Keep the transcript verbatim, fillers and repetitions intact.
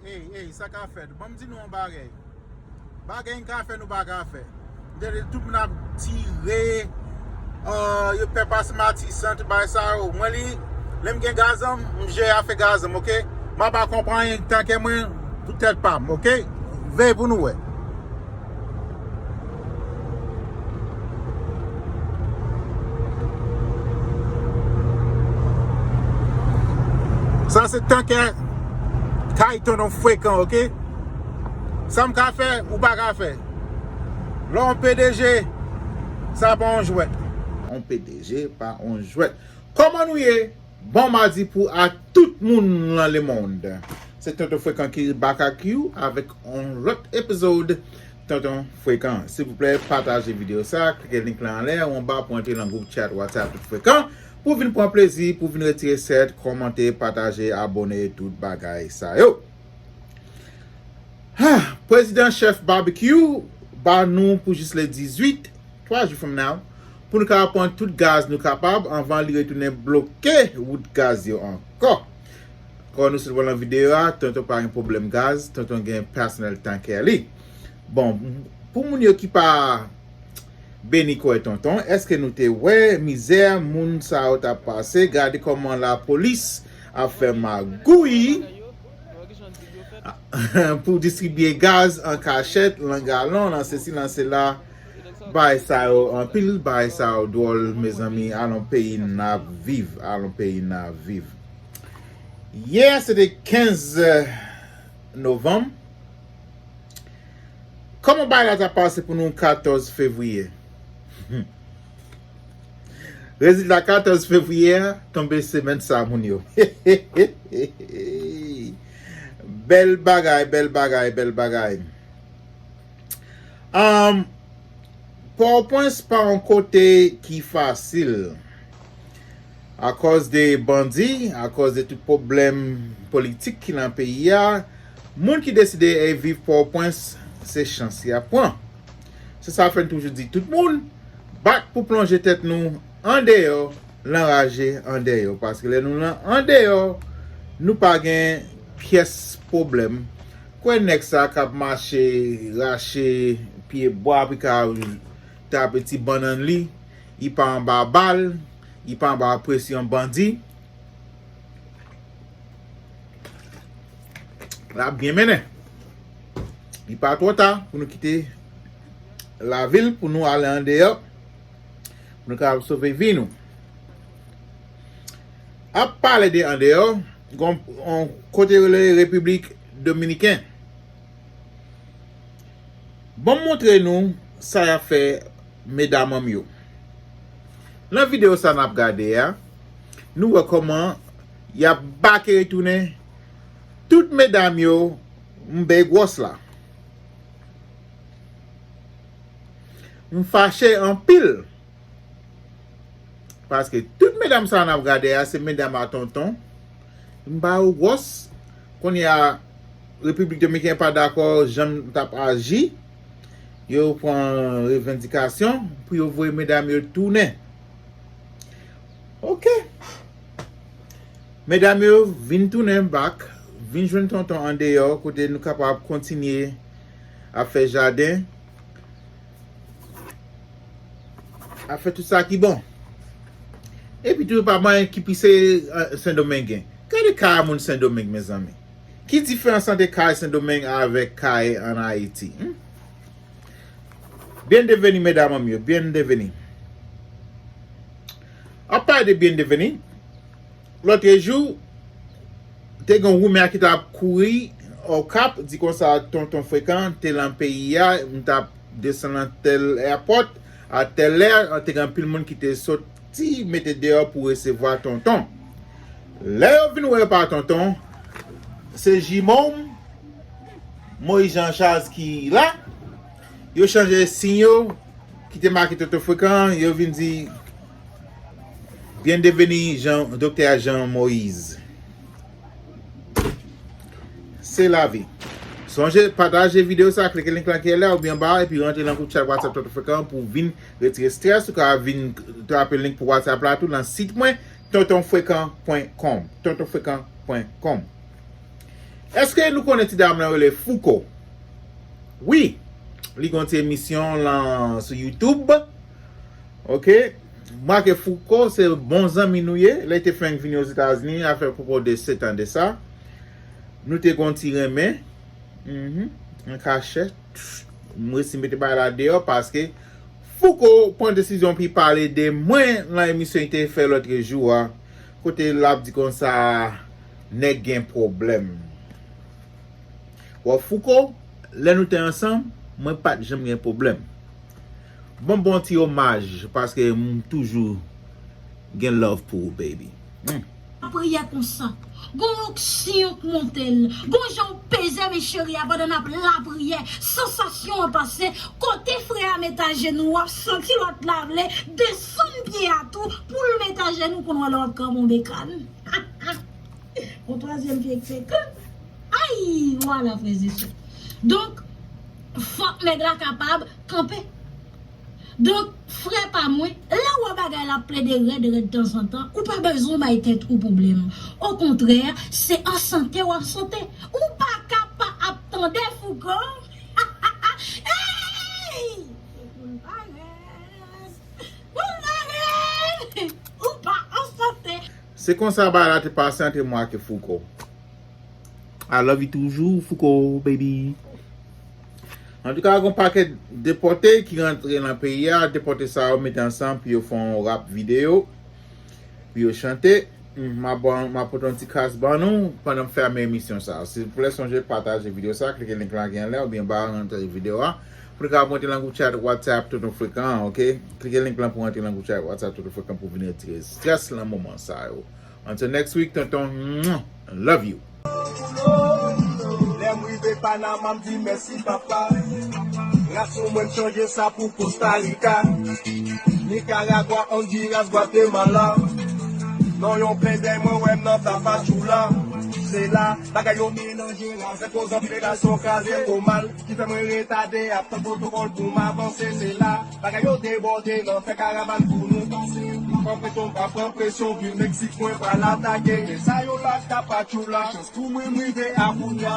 Ey, ey, sa ka fèt? Ban m di nou yon bagay. Bagay n ka fè, nou pa ka fè. M tande tout moun ap tire, ah, yo pè pase Matisan, tout bagay sa yo. Mwen li, lè m gen gaz an m, m jere afè gaz an m, oke? M ap pa konprann anyen tanke mwen, pou tèt pa m, oke? Veye pou nou wè. Sa se tanke kay Tonton Frekan, oke? Sa m ka fè, ou pa ka fè. Lè w P D G, sa pa yon jwèt. Yon P D G pa yon jwèt. Kòman nou ye? Bon madi pou a tout moun nan lemonn. Se Tonton Frekan ki back ak you avèk yon lòt epizòd Tonton Frekan. Silvouplè, pataje videyo sa, klike link lan anlè ou anba pou antre nan gwoup chat WhatsApp Tout Frekan, pou vin pran plezi, pou vin retire sèt, kòmante, pataje, abòne, tout bagay sa yo. Ha, Prezidan Chèf Barbecue ba nou pou jis le dizuit, twa jou from now, pou nou kapab pran tout gaz nou kapab anvan li retounen bloke wout gaz yo ankò. Kon nou sot wè nan videyo a, Tonton pa gen pwoblèm gaz, Tonton gen pèsonèl tankè li. Bon, pou moun yo ki pa beni kò Tonton, èske nou te wè mizè moun sa yo t ap pase? Gade kòman lapolis ap fè magouy pou distribye gaz an kachèt, lan galon, lan sesi, lan sela. Bagay sa yo anpil, bagay sa yo dwòl, mezanmi, alon peyi n ap viv, alon peyi n ap viv. Yè, se te kenz novanm. Kòman bagay la t ap pase pou nou katòz fevriye? Rezilta katòz fevriye a tonbe semèn sa, moun yo. Bèl bagay, bèl bagay, bèl bagay. Ahn, Pòtoprens pa yon kote ki fasil. Akòz de bandi, akòz de tout pwoblèm politik ki nan peyi a, moun ki deside al viv Pòtoprens, se chans y ap pran. Se sa fè n toujou di tout moun, bat pou plonje tèt nou andeyò, lanraje andeyò. Paske lè nou lan andeyò, nou pa gen pyès pwoblèm. Kwè nèg sa k ap mache rache pye bwa pou l ka trape ti bannann li, li pa anba bal, li pa anba presyon bandi. L ap byen mennen. Li pa twò ta pou nou kite lavil, pou nou ale andeyò, pou nou kapab sove vi nou. Ap pale de andeyò, gon, on kote yo rele Repiblik Dominiken. Bon, m montre nou sa y ap fè medam an m yo. Nan videyo sa n ap gade a, nou wè kòman y ap bake retounen tout medam yo m bay gwòs la. M fache anpil. Paske tout medam sa n ap gade a, se medam a Tonton. M ba yo gwòs. Kounye a, Repiblik Dominiken pa dakò jan m t ap aji. Yo pran revandikasyon pou yo voye medam yo tounen. Oke. Medam yo vin tounen bak, vin jwenn Tonton andeyò, kote nou kapab kontinye ap fè jaden, ap fè tout sa ki bon. Epi tou, pa manyen ki pise, eh, Sendomeng gen. Gade kay a moun Sendomeng, mezanmi. Ki diferans ant kay Sendomeng avèk kay ann Ayiti? Hmm? Byen deveni, medam an m yo, byen deveni. Ap pale de byen deveni, lòtrejou, te gen yon rimè ki t ap kouri Okap, di konsa Tonton Frekan te lan peyi a, m t ap desann nan tèl èpòt, a tèl lè, te gen anpil moun ki te soti mete deyò pou resevwa Tonton. Lè yo vin wè pa Tonton, se jimo m, Moyiz Jan Chaz ki la, yo chanje siy yo, ki te make Tonton Frekan, yo vin di, byen deveni Jan, Doktè Jan Moyiz. Se lavi. Sonje, pataje videyo sa, klike link lan ki anlè oubyen anba, epi rantre nan gwoup chat WhatsApp Tonton Frekan pou vin retire strès, ou ka vin trape link pou WhatsApp la tou nan sit mwen, tonton frekan pwen kòm. tonton frekan pwen kòm. Èske nou konnen ti dam nan rele Fouco? Wi, li gen yon ti emisyon lan sou YouTube. Ok. Make Fouco se bon zanmi nou ye. Lè te fenk vini Ozetazini, afè poko de sèt an de sa. Nou te gon ti renmen. Mhm. An kachèt. M resi mete bagay la deyò paske Fouco pran desizyon pou pale de mwen lan emisyon li te fè lòt jou a. Kote l ap di konsa nèg gen pwoblèm. Wè Fouco, lè nou te ansanm, mwen pa t janm gen pwoblèm. Bon, bon ti omaj, paske m toujou gen love pou ou, baby. Hmm. Lapriyè konsa. Gon onksyon k monte l. Gon jan w peze men cheri a pandan n ap lapriyè. Sansasyon an pase. Kote frè a met ajenou, w ap santi lòt la vle desann pye a tou pou l met ajenou pou n wè lè w ap kanpe yon bekàn. Yon twazyèm pye k fè klik. Ay, vwala frè e sè. Donk, fòk nèg la kapab kanpe. Donk, frè pa mwen, lè w wè bagay la ap plede rèd rèd tanzantan, ou pa bezwen bay tèt ou pwoblèm. Okontrè, se an sante w an sante. Ou pa ka pa ap tande Fouco. Ey! Ou pa rèd. Ou pa rèd. Ou pa an sante. Se konsa bagay la te pase ant mwen ak Fouco. I love you toujou, Fouco, baby. Antouka, gon pakèt depòte ki rantre nan peyi a. Depòte sa yo mete ansanm pou yo fè yon rap videyo pou yo chante. M ap ba- m ap pote yon ti kras ban nou pandan m fèmen emisyon sa. Silvouplè, sonje pataje videyo sa, klike link la ki anlè oubyen ba rantre videyo a. Pou nou kapab rantre nan gwoup chat WhatsApp Tonton Frekan an, ok? Klike link lan pou rantre nan gwoup chat WhatsApp Tonton Frekan pou vin retire strès lan moman sa yo. Until next week, tonton. Mwah! Love you. Lè m rive Panama, m di mèsi papa. Ras ou mwen m chanje sa pou Costa Rica, Nicaragua, Honduras, Guatemala. Non yon plen dèy mwen wè m nan Tapachula. Se la bagay yo melanje, raz, enpozan, federasyon kraze, o mal ki fè mwen retade ap tann pwotokòl pou m avanse. Se la bagay yo debòde nan fè karavan pou nou pase. Pran presyon, pa pran presyon, vil Meksik mwen pral atake. Men sa yo la Tapachula, chans pou mwen m rive a Buña.